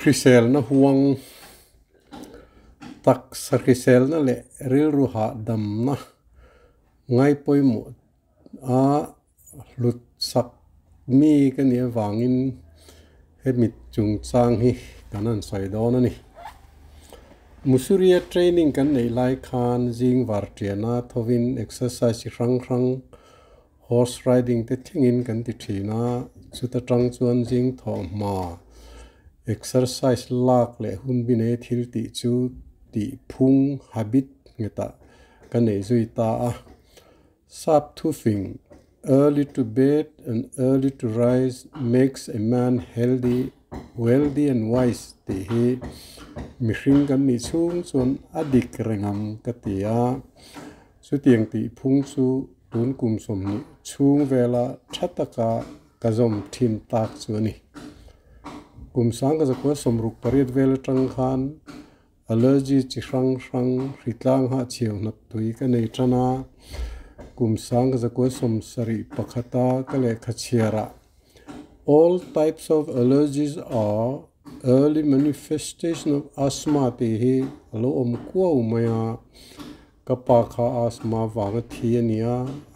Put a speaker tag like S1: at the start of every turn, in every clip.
S1: Hriselna huang, taksa hriselna leh rilru hahdamna ngai pawimawh a hlut sak mi ka nih avangin hemi chungchang hi kan han sawi dawn a ni. Musuria training kan neih lai khan zing vartiana thovin exercise chi hrang hrang horse riding te thlengin kan ti thin a, chuta tang chuan zing thawhhma exercise lak leh hun binei thil tih chu tih phung, habit, nghetah ka neih zui ta a. Sap thufing, Early to bed and early to rise makes a man healthy, wealthy and wise tih hi mihring kan nih chhung chuan a dik reng ang ka ti a. Chutiang tih phung chu tun kum 20 chhung vela tha taka ka zawm thin tak chu a ni. Kum 1968 vel atang khan allergy chi hrang hrang hritlang ha chhiau hnap tui ka nei tan a, kum 1971 a ka lehkha chhiarah All types of allergies are early manifestation of asthma tih hi a lo awm kuau mai a, ka pa kha asthma vanga thi a ni a,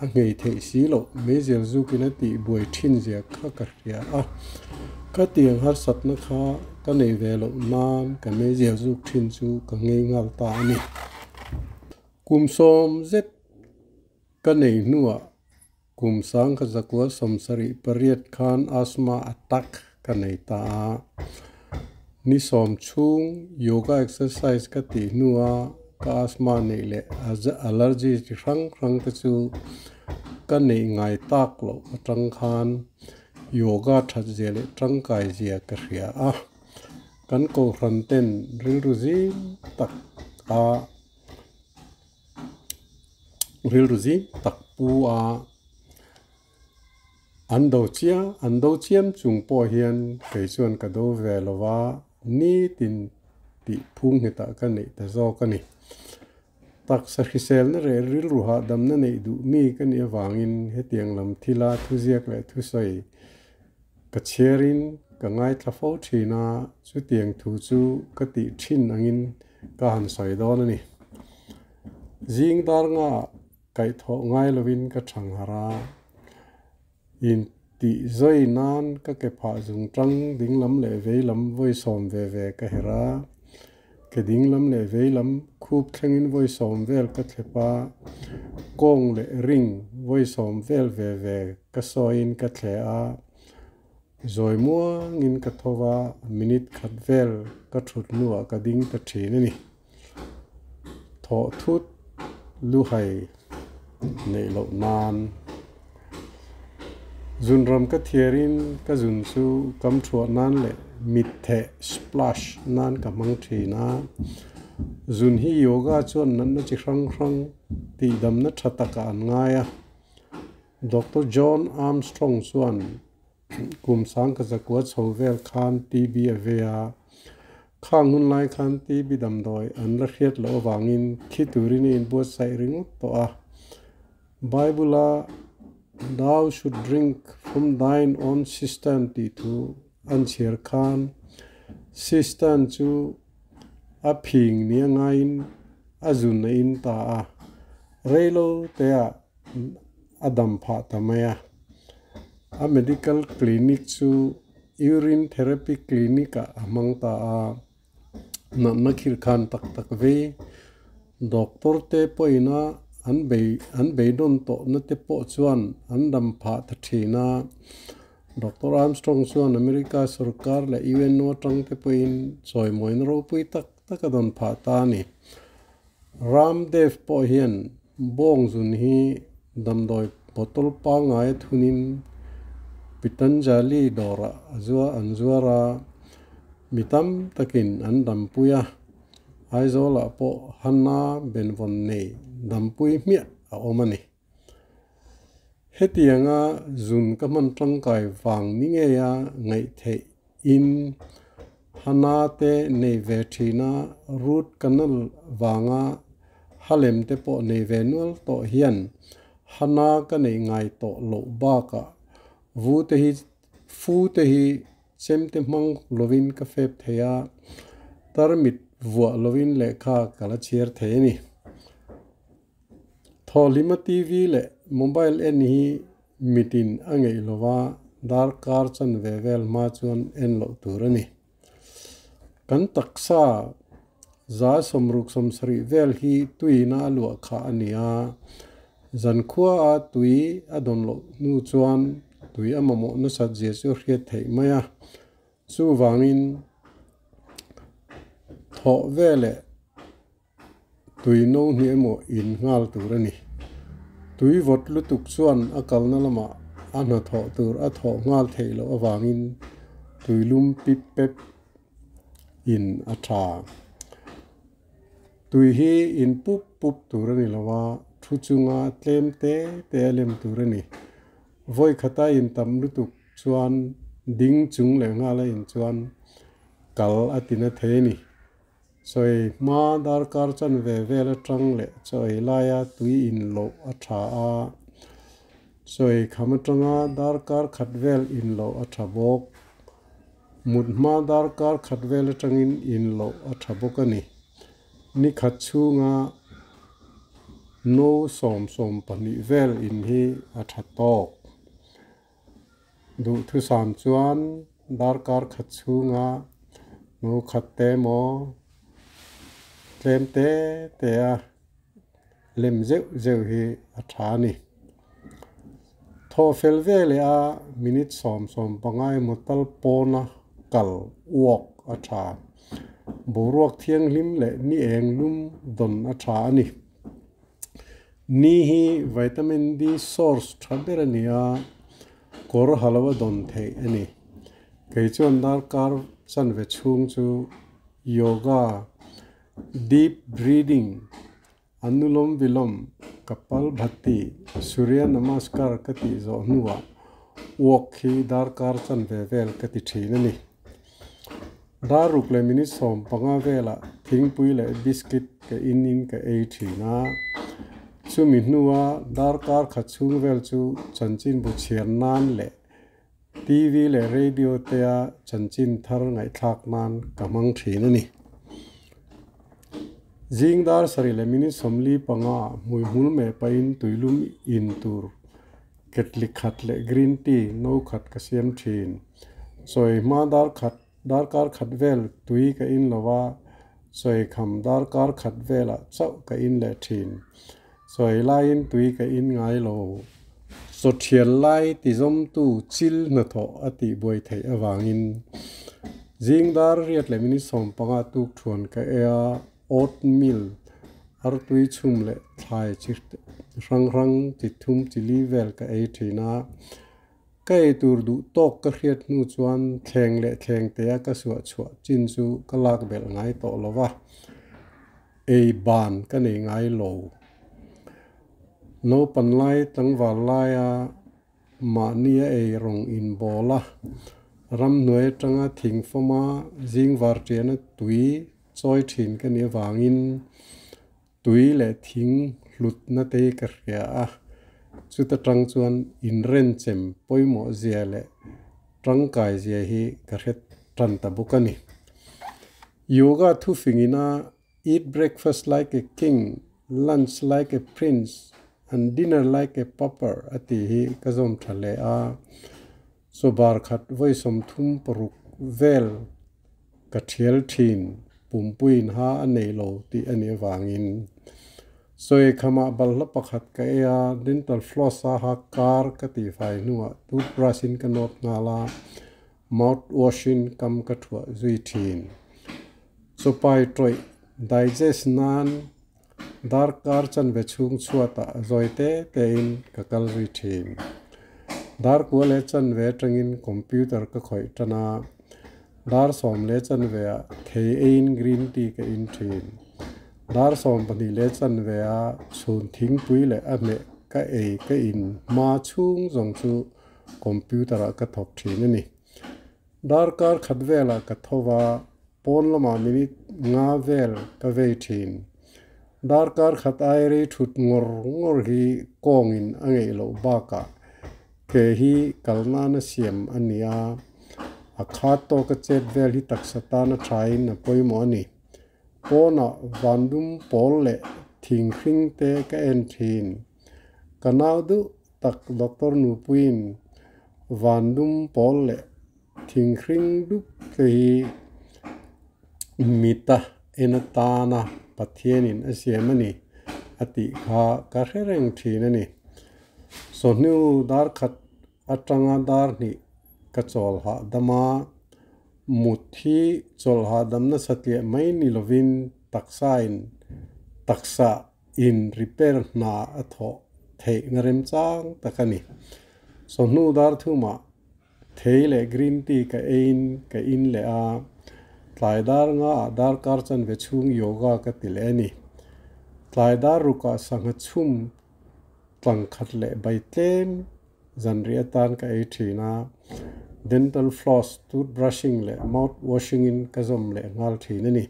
S1: a nghei theih si loh meizial zukin a tih buai thin zia kha ka hria a, ka tiang harsatna kha ka nei ve loh nan ka meizial zuk thin chu ka nghei nghal ta a ni. Kum 10 zet ka nei hnuah Kum 1978 khan asthma attack ka nei ta a. Ni 10 chhung yoga exercise ka tih hnua ka asthma neih leh allergy chi hrang hrang te chu ka neih ngai tak loh atang khan yoga that zia leh tangkai zia ka hria a. Kan kohhran ten rilru zim tak a. Rilru zing tak pu a, an do chiang an do chiam chung pawh hian kei chuan ka do ve lo va, nitin tih phung nghetah ka neih ta zawk a ni. Taksa hriselna leh rilru hahdamna neih duh mi ka nih avangin hetiang lam thila thuziak leh thusawi ka chhiarin ka ngaithla fo thin a, chutiang thu chu ka tih thin angin ka han sawi dawn a ni. Zing dar nga kaihthawh ngai lovin ka thang harh a, intih zawi nan ka ke phah zung tang ding lam leh vei lam vawi 10 ve ve ka herh a, ke ding lam leh vei lam khup thlengin vawi 10 vel ka thlep a, kawng leh ring vawi 10 vel ve ve ka sawiin ka thle a, zawi muangin ka tho va, minute khat vel ka thut hnuah ka ding ta thin a ni. Thawh thut luhai neih loh nan zunram ka thiarin ka zun chu kam thuah nan leh mit theh, splash, nan ka hmang thin a. Zun hi yoga chuan natna chi hrang hrang tihdamna tha takah an ngai a. Doctor John Armstrong chuan Kum 1900 chho vel khan TB a vei a, khang hun lai khan TB damdawi an la hriat loh avangin thi turin a inbuatsaih ringawt tawh a. Bible-a Thou should drink from thine own cistern tih thu an chhiar khan cistern chu a phing ni a ngaiin a zun a in ta a, reilo teah a dam phah ta mai a. A medical clinic chu urine therapy clinic ah a hmang ta a, natna khirh khan tak tak vei. Doctor te pawhin a an bei an beidawn tawhna te pawh chuan an dam phah ta thin a. Doctor Armstrong chuan America sorkar leh UNO atang te pawhin chawimawina ropui tak tak a dawn phah ta a ni. Ramdev pawh hian bawngzun hi damdawi bottle pangngai a thunin Pitanjali dawrah a zua an zuar a, mi tam takin an dampui a, Aizawlah pawh Hanna benvawn nei dampui hmiah a awm a ni. Hetianga zun ka hman tangkai vang ni ngeia ngaih theih in Hana te nei ve thin a, root canal vanga halem te pawh nei ve nual tawh hian Hana ka neih ngai tawh loh bakah vu te hi fu te hi. chemte hmang lovin ka fep thei a, tarmit vuah lovin lehkha ka la chhiar thei a ni. Thawhlima TV leh mobile en hi mitin a ngeih lova darkar chanve vel hma chuan en loh tur a ni. Kan taksa 60% vel hi tuiina a luah khah a ni a, zankhua a tui a dawn loh hnu chuan tui a mamawh nasat zia chu a hriat theih mai a, chuvangin thawh veleh tui no hnih emaw in nghal tur a ni. Tui vawt lutuk chuan a kalna lamah a hnathawh tur a thawh nghal theih loh avangin tui lum pip pep in a tha. Tui hi in pup pup tur a ni lo a, thu chunga tlem te te a lem tur a ni. Vawi khata in tam lutuk chuan ding chung leh nghal a in chuan kal a ti na thei a ni. Chawi hma darkar chanve vel atang leh chawi laia tui in loh a tha a, chawi kham atanga darkar khat vel in loh a tha bawk. Mut hma darkar khat vel atangin in loh a tha bawk a ni. Ni khat chhunga no 10 12 vel in hi a tha tawk. Duhthusam chuan darkar khat chhunga no khat te emaw tlem te te a lem zeuh zeuh hi a tha a ni. Thaw fel ve leh a minute 10 15 emaw tal pawna kal walk a tha. Boruak thianghlim leh ni eng lum dawn a tha a ni. Ni hi vitamin D source tha ber a ni a, kawr ha lo a dawn theih a ni. Kei chuan darkar chanve chhung chu yoga, deep breathing, Anulom Vilom, Kapalbhati, Surya Namaskar ka tih zawh hnuah walk hi darkar chanve vel ka ti thin a ni. Dar ruk leh minute 15 velah thingpui leh biscuit ka in in ka ei thin a. Chumi hnua darkar khat chhung vel chu chanchinbu chhiar nan leh TV leh radio tea chanchin thar ngaihthlak nan ka hmang thin a ni. Zing dar 7 leh minute 45 hmuihmul meh pahin tuilum in tur ketli khat leh green tea no khat ka siam thin. Chawi hma dar khat darkar khat vel tui ka in lova, chawi kham darkar khat velah chauh ka in leh thin. Chawi laiin tui ka in ngai lo. Chaw thial lai tizawmtu chil hnathawh a tih buai theih avangin zing dar 8 leh minute 15 tuk thuan ka ei a, oatmeal artui chhum leh thlai chi hrang hrang chi thum chi li vel ka ei thin a. Ka ei tur duh tawk ka hriat hnu chuan thleng leh thleng tea ka suah chhuah chin chu ka lak belh ngai tawh lo va, ei ban ka nei ngai lo. Naupan lai tlangval laia mahnia ei rawng inbawl a, ramhnuai atanga thing fawma zing var tiana tui chawi thin ka nih avangin tui leh thing hlutna te hi ka hria a, chuta tang chuan inrenchem pawimawh zia leh tangkai zia hi ka hre tan ta bawk a ni. Yoga thufingina eat breakfast like a king, lunch like a prince and dinner like a pauper a tih hi ka zawm tha hle a. Chaw bar khat vawi 36 vel ka thial thin pumpuiin ha a nei lo tih a nih avangin. Chawi khamah balhla pakhat ka ei a, dental floss a ha kar ka tihfai hnuah toothbrush in ka nawt nghal a, mouthwash in kam ka thuah zui thin. Chawpai tawih digest nan darkar chanve chhung chhuatah zawi te tein ka kal zui thin. Dar 9 leh chanve atangin computer ka khawih tan a, dar 10 leh chanve ah thei eiin green tea ka in thin. Dar 12 leh chanve ah chhun thingpui leh a hmeh ka ei ka in hma chhung zawng chu computer ah ka thawk thin a ni. Darkar khat velah ka tho va, pawn lamah minute 5 vel ka vei thin. Darkar khat ai rei thut ngawr ngawr hi kawngin a ngeih loh bakah ke hi kal nana siam a ni a, A khat tawka chet vel hi taksa tan a thain a pawimawh a ni. Pawnah vandum pawl leh thing hring te ka en thin. Ka nau duh tak Doctor Nupuiin vandum pawl leh thing hring dup te hi mita en atana Pathianin a siam a ni a tih kha ka hre reng thin a ni. Sawhnu dar khat atanga dar hnih ka chawl hahdam a, mut hi chawlh hahdam nasa tliah mai ni lovin taksain taksa in repair hna a thawh theihna remchang tak a ni. Sawhnu dar thumah thei leh green tea ka eiin ka in leh a, tlai dar nga ah darkar chanve chhung yoga ka ti leh a ni. Tlai dar rukah sangha chhum tlang khat leh bai tlem zanriah atan ka ei thin a, dental floss, tooth brushing leh mouth washing in ka zawm leh nghal thin a ni.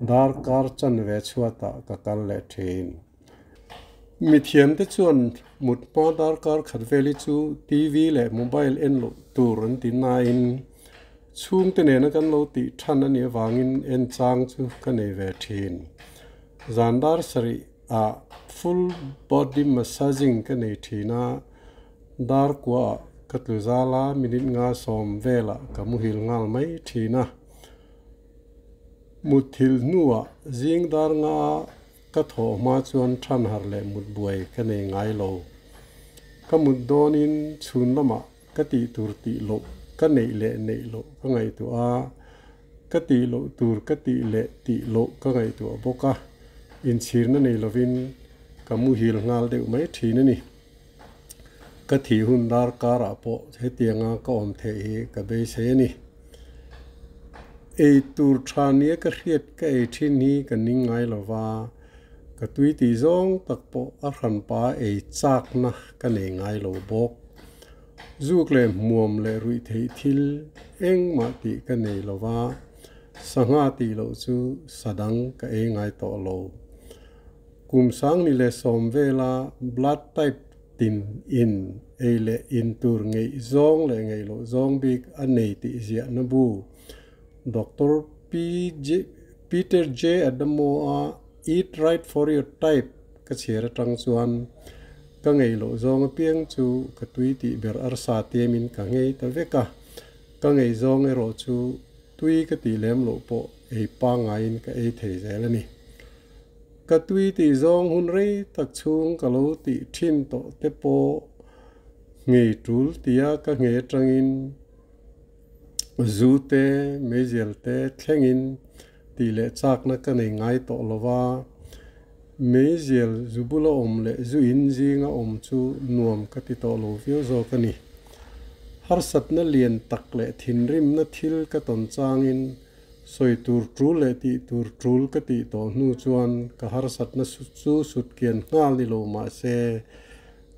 S1: Darkar chanve chhuatah ka kal leh thin. Mithiamte chuan mut hma darkar khat vel hi chu TV leh mobile en loh tur an ti nain chhungte nena kan lo tih than a nih avangin en chang chu ka nei ve thin. Zan dar sarih ah full body massaging ka nei thin a, dar kuaah ka tlu zal a, minute nga sawm velah ka muhil nghal mai thin a. Mutthilh hnuah zing dar nga Ka thawh hma chuan than harh leh mut buai ka nei ngai lo. Ka mut dawnin chhun lamah ka tih tur tih loh ka neih leh neih loh ka ngaihtuah a, ka tih loh tur ka tih leh tih loh ka ngaihtuah bawk a, inchhirna nei lovin ka muhil nghal deuh mai thin a ni. Ka thih hun dar karah pawh hetianga ka awm theih hi ka beisei a ni. Ei tur tha nia ka hriat ka ei thin hi ka ning ngai lo va, ka tui tih zawng tak pawh a hranpa ei chakna ka nei ngai lo bawk. Zuk leh hmuam leh ruih theih thil engmah tih ka nei lo va, sangha tih loh chu sa dang ka ei ngai tawh lo. Kum sang ni leh sawm vela blood type tin in ei leh in tur ngeih zawng leh ngeih loh zawng bik a nei tih ziahna bu Doctor Peter J Adamo-a Eat Right For Your Type ka chhiar atang chuan ka ngeih loh zawng apiang chu ka tui tih ber arsa tiamin ka ngei ta vek a, ka ngeih zawng erawh chu tui ka tih lem loh pawh ei pangaiin ka ei thei zel a ni. Ka tui tih zawng hun rei tak chhung ka lo tih thin tawh te pawh nghei tul tia ka nghei atangin zu te, meizial te thlengin tih leh chakna ka nei ngai tawh lo va, meizial zu bula awm leh zu in zinga awm chu nuam ka ti tawh lo viau zawk a ni. Harsatna lian tak leh thinrimna thil ka tawn changin Sawi tur tul leh tih tur tul ka tih tawh hnu chuan ka harsatna chu sut kian nghal ni lo mah se,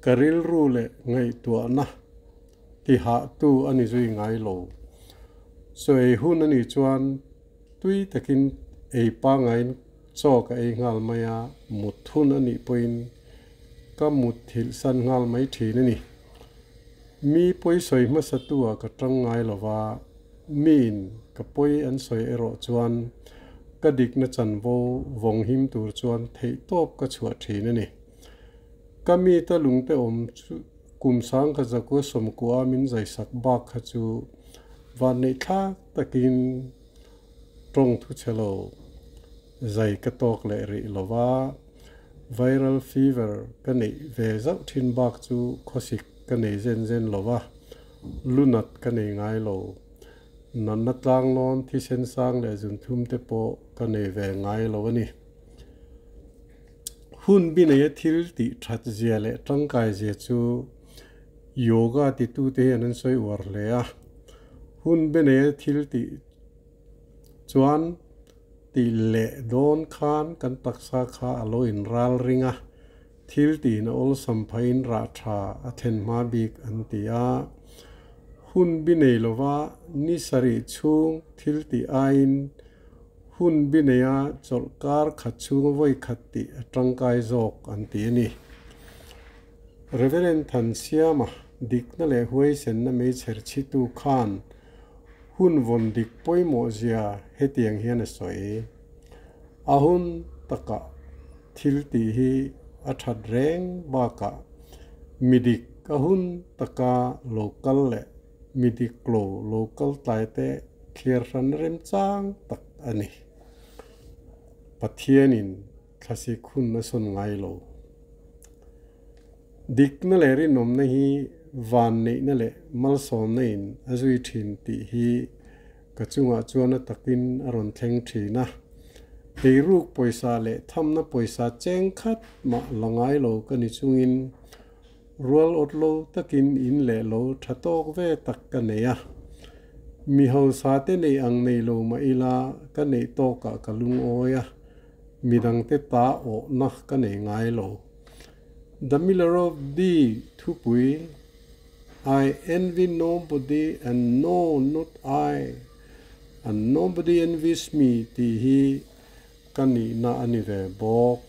S1: ka rilru leh ngaihtuahna tihahtu a ni zui ngai lo. Chaw ei hun a nih chuan tui takin ei pangaiin chaw ka ei nghal mai a, mut hun a nih pawhin ka mut thilh san nghal mai thin a ni. Mi pawi sawi hmasatu ah ka tang ngai lo va. Miin ka pawi an sawi erawh chuan ka dikna chanvo vawng him tur chuan theihtawp ka chhuah thin a ni. Ka mita lungte awm chu kum sang kha zakua sawmkua min zaisak bak kha chu vanneih thlak takin tawng thu chhe lo zai ka tawk leh rih lo va, viral fever ka neih ve zauh thin bak chu khawsik ka nei zen zen lo va. Lunat ka nei ngai lo. Natna tlanglawn thisen sang leh zunthum te pawh ka nei ve ngai lo a ni. Hun bi neia thil tih that zia leh tangkai zia chu yoga titute hian an sawi uar hle a. Hun bi neia thil tih chuan tih leh dawn khan kan taksa kha a lo inral ring a. Thil tiin a awlsam phahin rah tha a thlen hma bik an ti a. Hun bi nei lova ni sarih chhung thil tih aiin hun bi neia chawlh kar khat chhunga vawi khat tih a tangkai zawk an ti a ni. Reverend Thansiama dikna leh huaisenna meichher chhitu khan Hun vawn dik pawimawh zia hetiang hian a sawi. A hun takah thil tih hi a that reng bakah mi dik a hun taka lo kal leh mi dik lo lo kal tlai te thliar hran remchang tak a ni. Pathianin thlasik hun a sawn ngai lo. Dikna leh rinawmna hi vanneihna leh malsawmna in a zui thin tih hi ka chungah chuan a takin a rawn thleng thin a. Eiruk pawisa leh thamna pawisa cheng khat mah la ngai lo ka ni chungin rual awt lo takin in leh lo tha tawk ve tak ka nei a. Mi hausa te neih ang nei lo mah ila ka neih tawkah ka lungawi a, midangte ta awhna ka nei ngai lo. The Miller of D thupui, I envy nobody and no not I and nobody envies me tih hi ka nihna a ni ve bawk.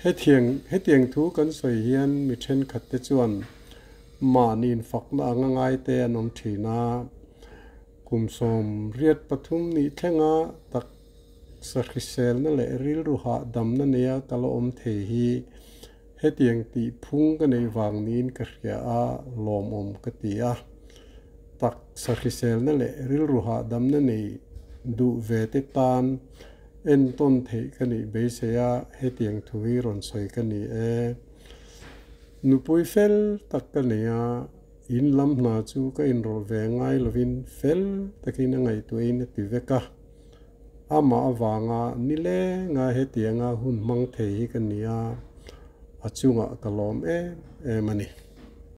S1: Hetiang hetiang thu kan sawi hian mi thenkhat te chuan mahni infakna anga ngaite an awm thin a, kum 83 nih thlenga tak Sahriselna leh rilru hahdamna neia ka la awm thei hi hetiang tih phung ka neih vang niin ka hria a, lawmawm ka ti a. Tak sahriselna leh rilru hahdamna nei duh ve te tan entawn theih ka nih beisei a, hetiang thu hi rawn sawi ka ni e. Nupui fel tak ka nei a, in lam hna chu ka inrawlh ve ngai lovin fel takin a ngaihtuahin a ti vek a. Amah avanga nilenga hetianga hun hmang thei hi ka ni a, a chungah ka lawm em em a ni.